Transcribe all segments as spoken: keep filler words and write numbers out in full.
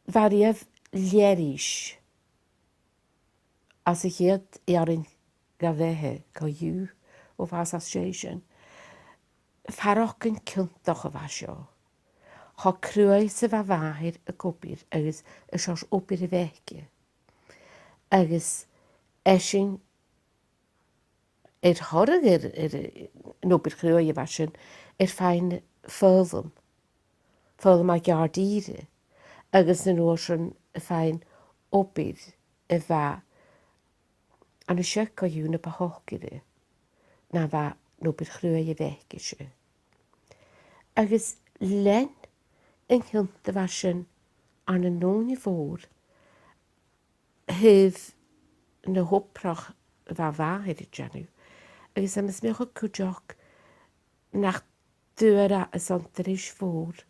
Bha riamh leithid às a' chiad earrainn dha bheatha co-dhiù, o bhàs às dèidh sin. Faireachdainn ciontach a bha seo. Cho cruaidh 's a bha a mhàthair ag obair agus an seòrsa obair a bh' aice. Agus esan air thoradh air, air an obair chruaidh a bha sin, air faighinn foghlam, foghlam à geàrr-ìre, agus an uair sin a' faighinn obair a bha an siud co-dhiù na bu shocaire na bha an obair chruaidh a bh' aice-se. Agus lean an cionta a bha sin ann an ùine mhòr, thaobh na h-obrach a bha a mhàthair a' dèanamh, agus tha mi a' smaoineachadh cuideachd nach d' fhuair e airson turas mòr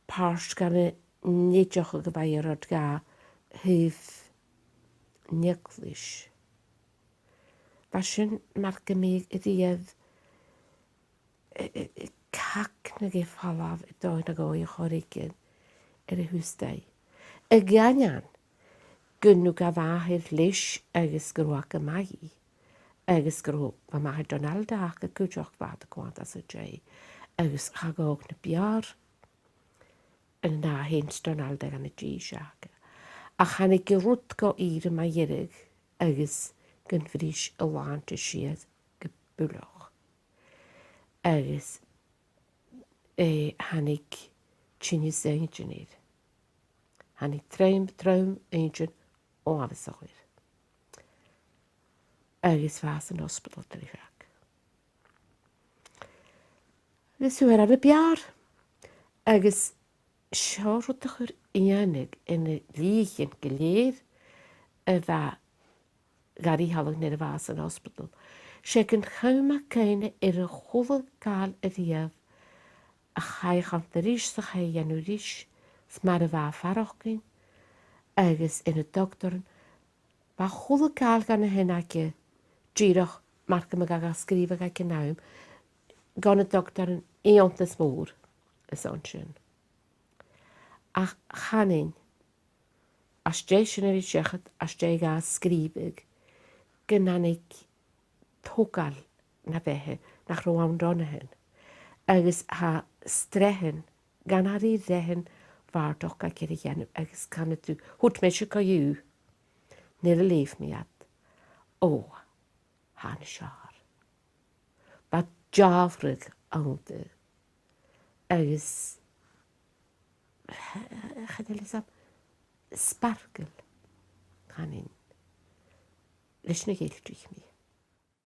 pàirt dhen an t-oideachadh a bha air a thoirt dha thaobh an eaglais. Bha sin mar gum biodh a' dèanamh eh, eh, eh, cagnadh air falbh an dòigh no an dòigh a chòrd ri air a h-uile duine. A dh'aindeoin gun tug a mhàthair leis agus gun robh e gu math dhi, agus gun robh, bha màthair Dhonalda aca cuideachd, bha iad a' coimhead às a dèidh, agus cha ghabhadh na b' fheàrr an ath-sheans Dhonalda dhan an dithis aca. Ach thàinig an rud gu ìre mu dheireadh agus gun bhris an làmh-sa sìos gu buileach. Agus, eh, thàinig tinneas inntinn air. Thàinig traum, traum inntinn uabhasach air. Agus bha e san ospadal tro mheadhan-seachdain. Agus fhuair e na b' fheàrr. Agus seo rud a chuir iongnadh air na lithean gu lèir a bha ga ruith thall nuair a bha e san ospadal. 'S e gun chùm e cuimhne air a h-uile càil a-riamh a chaidh a chunntadh ris, 's a chaidh a dhèanamh ris, 's mar a bha e a' faireachdainn, agus air na dotairean, bha a h-uile càil dhen a sin aige, dìreach mar gum biodh e ga sgrìobhadh aig an àm, gu na dotairean iongantas mòr airson sin. Ach chanainn, às dèidh sin a bhith seachad, às dèidh dha sgrìobhadh, gun tàinig togail na bheatha nach robh ann roimhe. Agus tha sreathan, gun a bhith sreathan bàrdachd aige ri dhèanamh, agus canaidh tu, thuirt mise co-dhiù, nuair a leugh mi iad, o, tha e nas fheàrr. Bha deàlradh annta. Agus, chan eil fhios agam, sparkle, chanainn, leis na ghealltaich mi.